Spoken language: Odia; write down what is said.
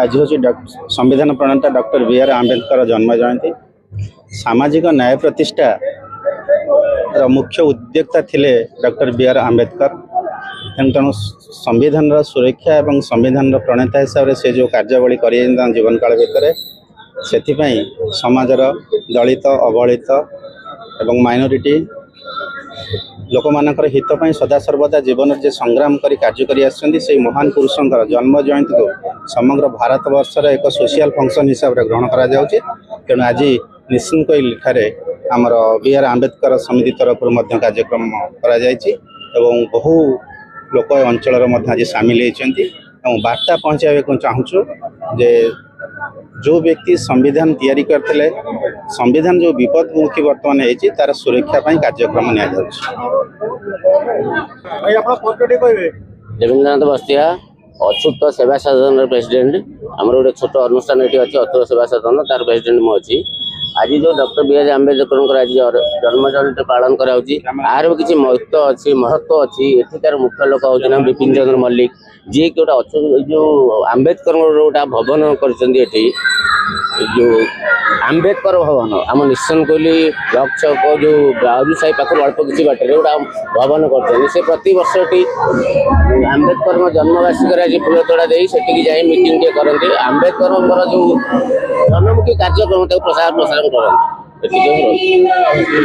ଆଜି ହେଉଛି ସମ୍ବିଧାନ ପ୍ରଣେତା ଡକ୍ଟର ବି ଆର୍ ଆମ୍ବେଦକର ଜନ୍ମ ଜୟନ୍ତୀ। ସାମାଜିକ ନ୍ୟାୟ ପ୍ରତିଷ୍ଠାର ମୁଖ୍ୟ ଉଦ୍ୟୋକ୍ତା ଥିଲେ ଡକ୍ଟର ବି ଆର୍ ଆମ୍ବେଦକର। ତେଣୁ ସମ୍ବିଧାନର ସୁରକ୍ଷା ଏବଂ ସମ୍ବିଧାନର ପ୍ରଣେତା ହିସାବରେ ସେ ଯେଉଁ କାର୍ଯ୍ୟାବଳୀ କରିଯାଇଛନ୍ତି ତାଙ୍କ ଜୀବନକାଳ ଭିତରେ, ସେଥିପାଇଁ ସମାଜର ଦଳିତ, ଅବହେଳିତ ଏବଂ ମାଇନରିଟି ଲୋକମାନଙ୍କର ହିତ ପାଇଁ ସଦାସର୍ବଦା ଜୀବନରେ ଯେ ସଂଗ୍ରାମ କରି କାର୍ଯ୍ୟ କରି ଆସିଛନ୍ତି, ସେଇ ମହାନ ପୁରୁଷଙ୍କର ଜନ୍ମ ଜୟନ୍ତୀକୁ ସମଗ୍ର ଭାରତବର୍ଷର ଏକ ସୋସିଆଲ ଫଙ୍କସନ୍ ହିସାବରେ ଗ୍ରହଣ କରାଯାଉଛି। ତେଣୁ ଆଜି ନିଶ୍ଚିନ୍ତକୋଇଲି ଠାରେ ଆମର ବି ଆର୍ ଆମ୍ବେଦକର ସମିତି ତରଫରୁ ମଧ୍ୟ କାର୍ଯ୍ୟକ୍ରମ କରାଯାଇଛି ଏବଂ ବହୁ ଲୋକ ଏ ଅଞ୍ଚଳର ମଧ୍ୟ ଆଜି ସାମିଲ ହେଇଛନ୍ତି। ଏବଂ ବାର୍ତ୍ତା ପହଞ୍ଚାଇବାକୁ ଚାହୁଁଛୁ ଯେ ଯେଉଁ ବ୍ୟକ୍ତି ସମ୍ବିଧାନ ତିଆରି କରିଥିଲେ, ସମ୍ବିଧାନ ଯେଉଁ ବିପଦମୁଖୀ ବର୍ତ୍ତମାନ ହେଇଛି, ତାର ସୁରକ୍ଷା ପାଇଁ କାର୍ଯ୍ୟକ୍ରମ ନିଆଯାଉଛି। ଭାଇ, ଆପଣ ପରିଚୟ ଟିକେ କହିବେ? ଦେବେନ୍ଦ୍ରନାଥ ବସ୍ତିଆ, ଅଚ୍ୟୁତ ସେବା ସଦନର ପ୍ରେସିଡେଣ୍ଟ। ଆମର ଗୋଟେ ଛୋଟ ଅନୁଷ୍ଠାନ ଏଠି ଅଛି, ଅଚ୍ୟୁତ ସେବା ସଦନ, ତାର ପ୍ରେସିଡେଣ୍ଟ ମୁଁ ଅଛି। ଆଜି ଯେଉଁ ଡକ୍ଟର ବି ଆର୍ ଆମ୍ବେଦକରଙ୍କର ଆଜି ଜନ୍ମ ଜୟନ୍ତୀ ପାଳନ କରାଯାଉଛି, ଆର ବି କିଛି ମହତ୍ଵ ଅଛି। ଏଠିକାର ମୁଖ୍ୟ ଲୋକ ହେଉଛନ୍ତି ବିପିନ ଚନ୍ଦ୍ର ମଲ୍ଲିକ, ଯିଏକି ଗୋଟେ ଅଚ୍ୟୁତ ଏଇ ଯେଉଁ ଆମ୍ବେଦକରଙ୍କର ଗୋଟେ ଭବନ କରିଛନ୍ତି ଏଠି, ଏ ଯେଉଁ ଆମ୍ବେଦକର ଭବନ, ଆମ ନିଶ୍ଚନକୋଇଲି ବ୍ଲକ ଛକ ଯେଉଁ ବାଜୁ ସାହି ପାଖରୁ ଅଳ୍ପ କିଛି ବାଟରେ ଗୋଟେ ଭବନ କରିଛନ୍ତି। ସେ ପ୍ରତିବର୍ଷ ଏଠି ଆମ୍ବେଦକରଙ୍କ ଜନ୍ମବାର୍ଷିକରେ ଆଜି ଫୁଲ ତୋଡ଼ା ଦେଇ ସେଠିକି ଯାଇ ମିଟିଂ ଟିକେ କରନ୍ତି। ଆମ୍ବେଦକରଙ୍କର ଯେଉଁ ଜନମୁଖୀ କାର୍ଯ୍ୟକ୍ରମ, ତାକୁ ପ୍ରସାର ପ୍ରସାରଣ କରନ୍ତି। ଏତିକି ମୁଁ ରହୁଛି।